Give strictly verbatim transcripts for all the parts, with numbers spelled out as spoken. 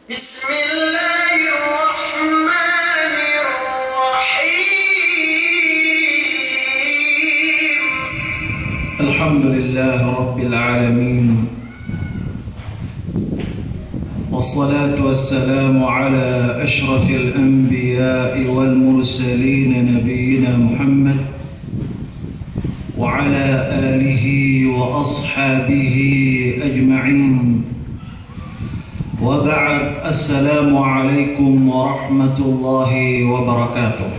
بسم الله الرحمن الرحيم. الحمد لله رب العالمين. والصلاة والسلام على أشرف الأنبياء والمرسلين نبينا محمد وعلى آله وأصحابه أجمعين. وبعد، السلام عليكم ورحمة الله وبركاته.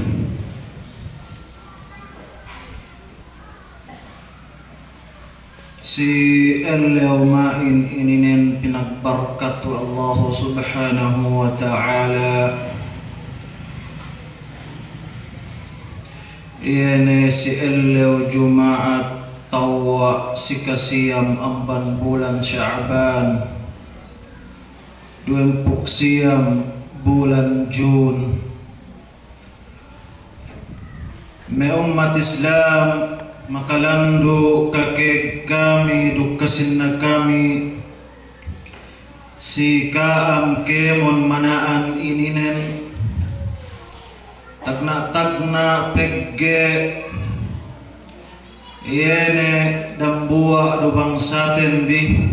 Si ellew ma'in ininen pinagbarkat we' Allahu Subhanahu wa Ta'ala. Iye ne si ellew Juma'at, tewwa' si kasiyam amban bulan Sha'ban, duwempū' siyam bulan Jun. Me' ummat Islam, makalandu' kakēg kami duk kasinna kami, si ka'am kēmon mana'an ininen, tagna'-tagna' pegge' iye ne dambuwa' du bangsaten bi.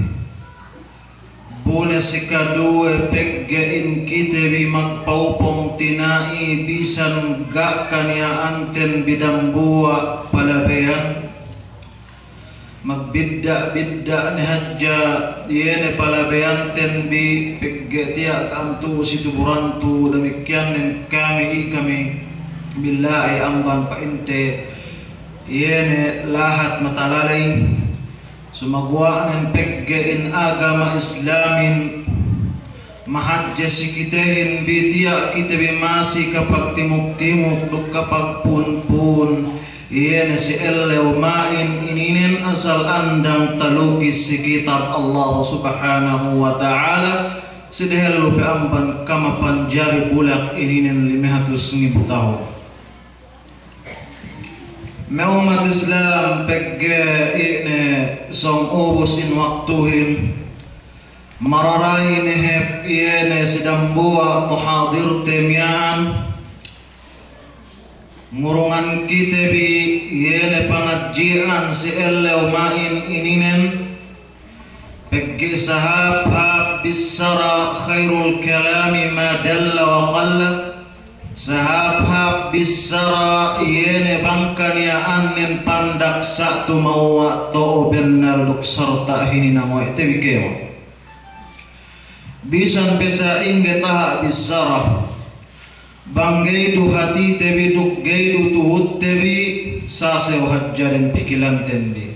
Bu ne si kaduwe, pegge' in kite bi magpa'upung tina'i bisan ga' kaniya'anten bi dambuwa' palabeyan. Magbidda'-bidda' ne hadja iye ne palabeyanten bi, pegge' tiya' ka'am tu'u si tuburantu, damikkiyan nen kami, i kami billa'i amban pa'inte iye ne lahat matalaley. Sumaguwa' nen pegge' in agama Islamin, mahadje si kitehin bi, tiya' kite bi masi kapagtimuk-timuk duk kapagpu'un-pu'un, iye ne si ellew ma'in ininen asal andang talukis si kitab Allah Subhanahu wa Ta'ala, si dehellu pe amban kamapanjari bulak ininen lime hatus ngibu tahun. Me' ummat Islam, pegge' ine sōng ubus in waktuhin, mararahi ne hep iye ne si dambuwa' muhadirte miya'an, ngurungan kite bi iye ne pangadji'an si ellew ma'in ininen, pegge' sahāp-hāp bissara khairul kalami ma dalla wa qalla. Sahāp-hāp bissara iye ne bang kaniya'annen pandak sa' tumewwa' to'o bennal duk sarta' hininang we' te bi kēmon. Bisan pe sa'ingge taha' bissara, bang ga'i du hātite bi duk ga'i du tuhutte bi, sasew hadja dem pikilanten bi.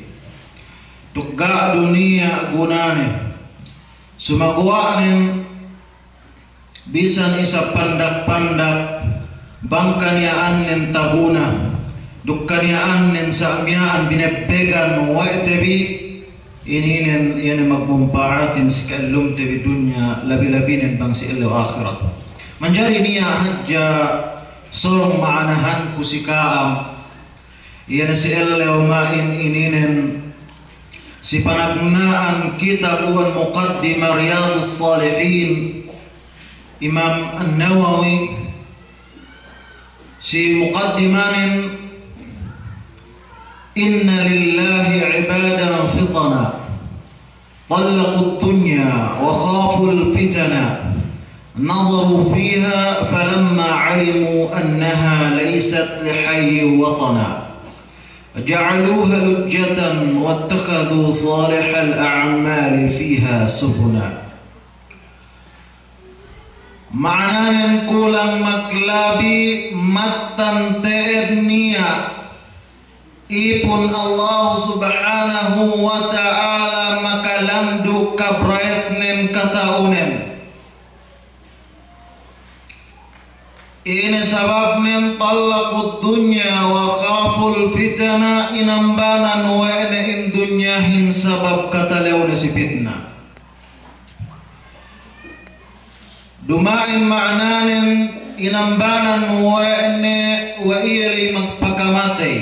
Duk ga' du niya' gunane. Sumaguwa' nen bisan isab pandak-pandak, bang kaniya'annen taguna, duk kaniya'annen sa' miya'an binebbegan we' te bi, ininen iye ne magmumpa'atin si ka'ellumte bi dunya, labi-labinen bang si ellew ahirat. Manjari niya' hadja sōng ma'anahanku si ka'am, iye ne si ellew ma'in ininen, si panagna'an kitab uwan Muqaddimah Riyadus Salihin, Imam An-Nawawi, si muqaddimanen, إن لله عبادا فطنا طلقوا الدنيا وخافوا الفتن نظروا فيها فلما علموا أنها ليست لحي وطنا جعلوها لجة واتخذوا صالح الأعمال فيها سفنا. Ma'ananen kulang maglabi mattan te'ed niya' ipun Allah Subhanahu wa Ta'ala makalandu' kabrayatnen kata'unen. Ine sababnen? طلقوا الدنيا وخافوا الفتن, inambanan we' ne in dunyahin sabab katalew ne si pitna. Duma'in ma'ananen inambanan we' ne we' iye ley magpakamatey.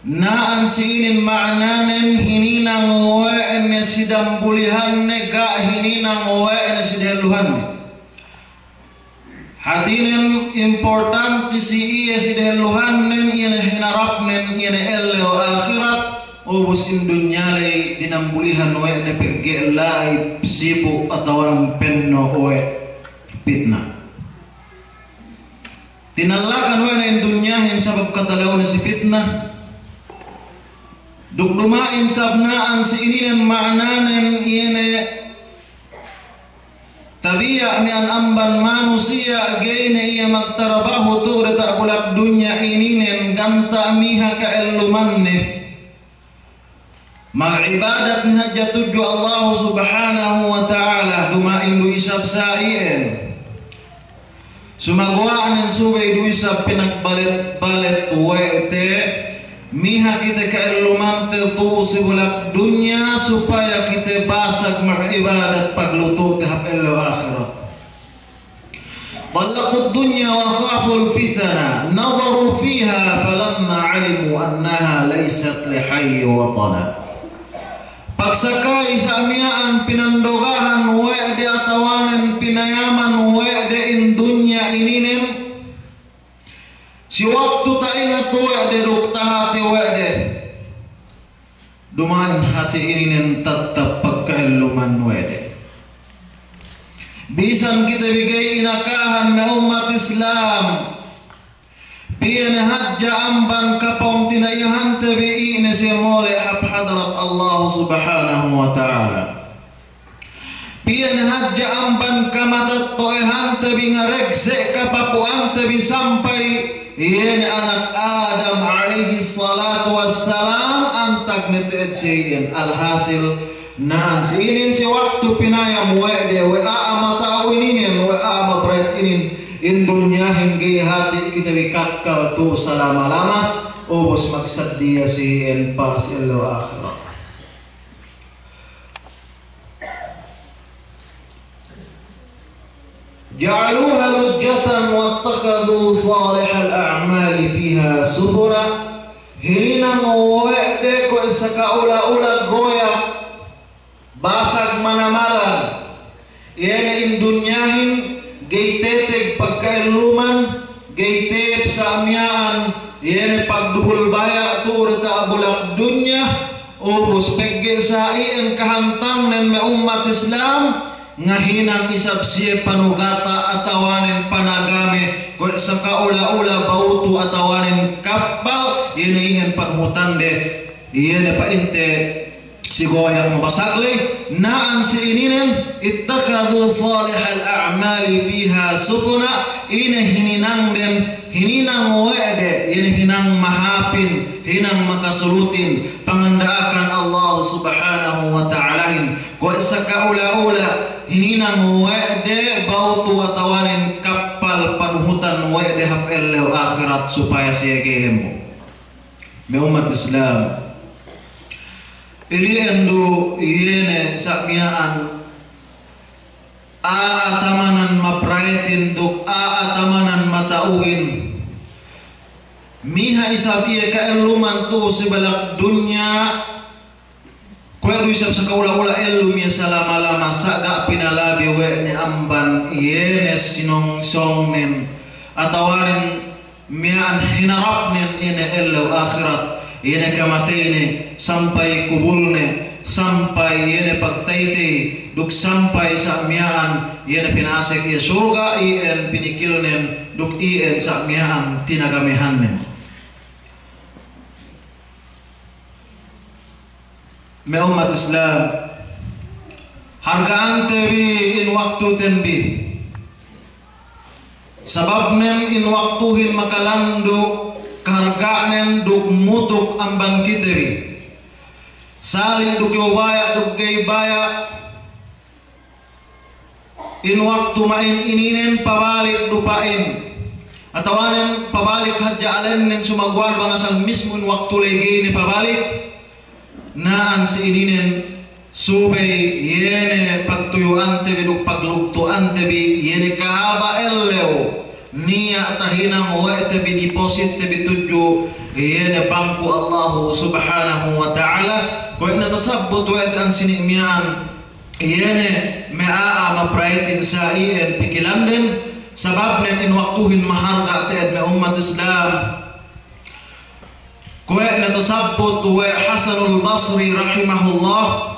Na'an si inin ma'ananen hininang we' ne si dambulihanne, ga' hininang we' ne si Tuhanne. Hātinen importanti si iye si dehelluhannen, iye ne hinarapnen, iye ne ellew ahirat, ubus in dunya ley dinambulihan we' ne pegge' la'i sibu' atawa penno' we' pitna. Tinallakan we' ne in dunyahin sabab katalewne si pitna. Duk duma'in sabna'an si ininen ma'ananen iye ne tabiya' miya'an amban manusiya' ga'i ne iye magtarabahu tu'u diyata' bulak dunya ininen ganta' miha ka'ellumanne. Mag'ibadat ne hadja tudju Allahu Subhanahu wa Ta'ala, duma'in du isab sa iyan. Sumagawa'nen subey du isab pinagbalet-balet we' te, miha kite ka'ellumante tu'u si bulak dunya supaya kite basag mag'ibadat paglutu'te hap ellew ahirat. طلقوا الدنيا وخافوا الفتنة نظروا فيها فلما علموا أنها ليست لحي وطنا. Pagsakay sa' miya'an pinandogahan we' de atawanen pinayaman we' de in dunya ininen, si waktu ta'ingat we' de duk tahati we' de. Duma'in hati ininen tattap pagka'elluman we' de. Bisan kite bi ga'i inakahan me' ummat Islam. Piye ne hadja amban kapungtina'ihante bi ine siye mole' hap hadarat Allah Subhanahu wa Ta'ala. Piye ne hadja amban kamatetto'ehante bi ngaregse' kapapu'ante bi sampay iye ne anak Adam alayhis salatu wassalam antag ne te'ed siye iyan. Alhasil, na'an si inin si waktu pinayam we' de, we' a'a mata'u ininen, we' a'a maprayat inin, in dunyahin ga'i hati' kite bi kakkal tu'u salama-lama, ubus magsaddiya si iyan para si ellew ahirat. جعلوها لجة واتخذوا صالح الأعمال فيها سفنا. Hininang we' de kuwe' saka'ula-ula goya, basag manamalan. Iye ne in dunyahin ga'i teteg pagka'elluman, ga'i tep sa' miya'an, iye ne pagduhul baya' tu'u diyata' bulak dunya, ubus pegge' sa' iyan kahantangnen me' ummat Islam, ngahinang isab siye panugata' atawanen panagame, kuwe' saka'ula-ula bawtu atawanen kappal, iye ne ingen panuhutande, iye ne pa'inte si goya' mabasag ley, na'an si ininen, اتخذوا صالح الأعمال فيها سفنا, ine hininangden, hininang we' de, ine hinang mahāpin, hinang makasulutin, panganda'akan Allah Subhanahu wa Ta'alahin, kuwe' saka'ula-ula, hininang we' de bawtu atawanen kappal panuhutan we' de hap ellew ahirat supaya siye ga'i lembo'. Me' ummat Islam. Ili'en du iye ne sa' miya'an a'a tamanan maprayetin duk a'a tamanan mata'uhin. Miha isab iye ka'elluman tu'u si bulak dunya. Kuwe' du isab saka'ula-ula ellum iye salama-lama sa' ga' pinalabi we' ne amban iye ne sinongsongnen atawanen miya'an hinarapnen iye ne ellew ahirat, iye ne kamateyne, sampay kubulne, sampay iye ne pagtaytey, duk sampay sa' miya'an iye ne pinasek iye surga', iyan pinikilnen, duk iyan sa' miya'an tinagamehannen. Me' ummat Islam, harga'ante bi in waktuten bi. Sababnen in waktuhin makalandu' kaharga'nen duk mutuk amban kite bi. Sali' duk iyu baya' duk ga'i baya'. In waktu ma'in ininen pabalik du pa'in. Atawanen pabalik hadja alennen sumaguwa' bang asal mismu in waktu lagi' ine pabalik. Na'an si ininen subey iye ne pagtuyu'ante bi duk pagluktu'ante bi iye ne kahaba' ellew. Niya' tahinang we' te bi deposit te bi tudju iye ne bangku Allahu Subhanahu wa Ta'ala. Kuwe' ne tasabbut we' te ensini' miya'an. iye ne me' a'a maprayetin sa iyan pikilanden, sababnen in waktuhin maharga' te'ed me' ummat Islam. Kuwe' ne tasabbut we' Hasanul Basri rahimahullah,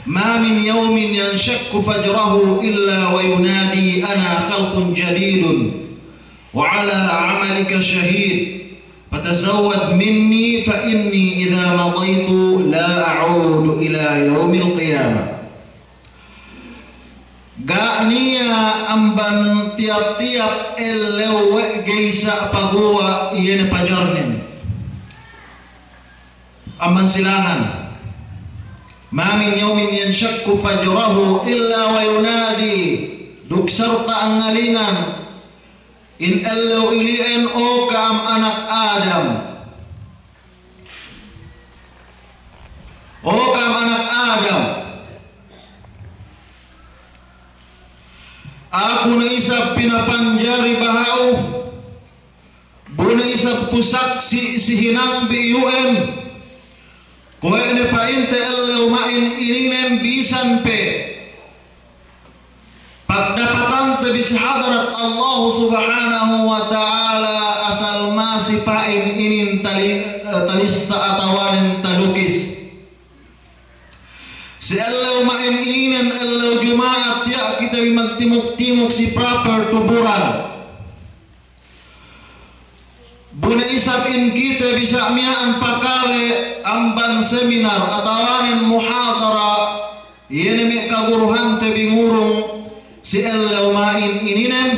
ما من يوم ينشق فجره إلا وينادي أنا خلق جديد وعلى عملك شهيد فتزود مني فإني إذا مضيت لا أعود إلى يوم القيامة. Ga' niya' amban tiyap-tiyap ellew we' ga'i sa' paguwa' iye ne pajarnen. Amban silangan. ما من يوم ينشق فجره إلا وينادي. Duk sarta' angalingan in ellew ili'en, o ka'am anak Adam. O ka'am anak Adam. Aku ne isab pinapanjari baha'u. Bu ne isab ku saksi' si hinang bi iyu'en. Kuwe' ne pa'inte ellew ma'in ininen bisan pe pagdapatante bi si hadarat Allahu Subhanahu wa Ta'ala asal masi pa'in inin tali-, eh, talista atawanen talukis. Si ellew ma'in ininen ellew Juma'at tiya' kite bi magtimuk-timuk si proper tuburan. Bu ne isab in kite bi sa' miya'an pakale amban seminar atawanen muhadara, iye ne me' kaguruhante bi ngurung si ellew ma'in ininen,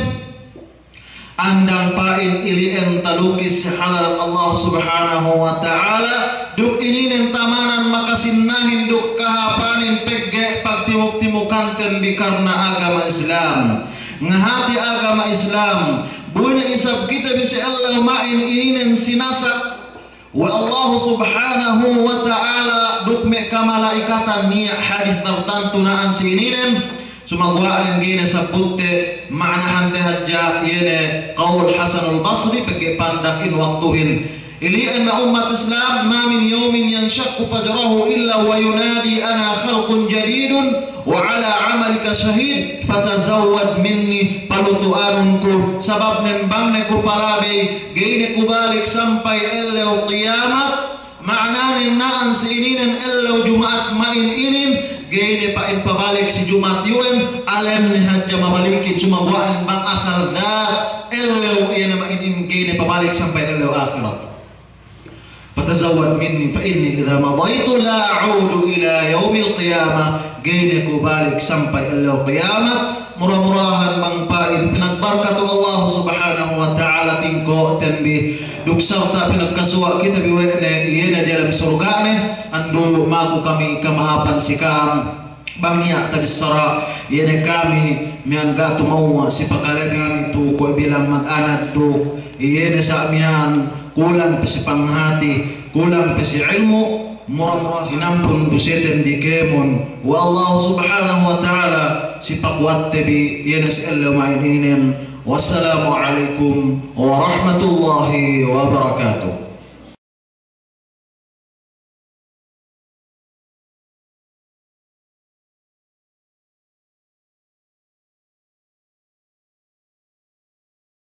andang pa'in ili'en talukis si hadarat Allah Subhanahu wa Ta'ala, duk ininen tamanan makasinnahin duk kahapanin pegge' pagtimuk-timukanten bi karna agama Islam. Ngahati agama Islam, bu ne isab kite bi si ellew ma'in ininen sinasak we' Allahu Subhanahu wa Ta'ala duk me' kamalaikatan niya' hadis tartantu na'an si ininen, sumaguwa'nen ga'i ne sabbutte, ma'anahante hadja, iye ne qawl Hasanul Basri, pegge' pandak in waktuhin. Ili'en me' ummat Islam, ما من يوم ينشق فجره إلا وينادي أنا خلق جديد وعلى عملك شهيد فتزود مني, palutu'anun ku, sababnen bang ne ku palabey, ga'i ne ku balik sampay ellew kiyamat. Ma'ananen na'an si ininen ellew Juma'at ma'in inin, ga'i ne pa'in pabalik si Juma'at iyu'en, alen ne hadja mabalikin, sumaguwa'nen bang asal dat ellew iye ne ma'in inin ga'i ne pabalik sampay ellew ahirat. فتزود مني فإني إذا مضيت لا أعود إلى يوم القيامة. Ga'i ne ku balik sampay ellew kiyamat. Mura-murahan bang pa'in pinagbarkat we' Allah Subhanahu wa Ta'ala tingko'ten bi, duk sarta' pinagkasuwa' kite bi we' ne, iye ne diyalem surga'ne, andu' maku kami kama'apan si ka'am. Bang niya' tabissara, iye ne kami miya'an ga' tumewwa' si pakale kami tu kuwe' bilang mag-anad duk, iye ne sa' miya'an kulang pe si panghati, kulang pe si ilmu', mura-mura inampun duseten bi kēmon we' Allah Subhanahu wa Ta'ala, si pakuwatte bi, iye ne si ellew ma'in inin. Wassalamu alaikum warahmatullahi wabarakatuh.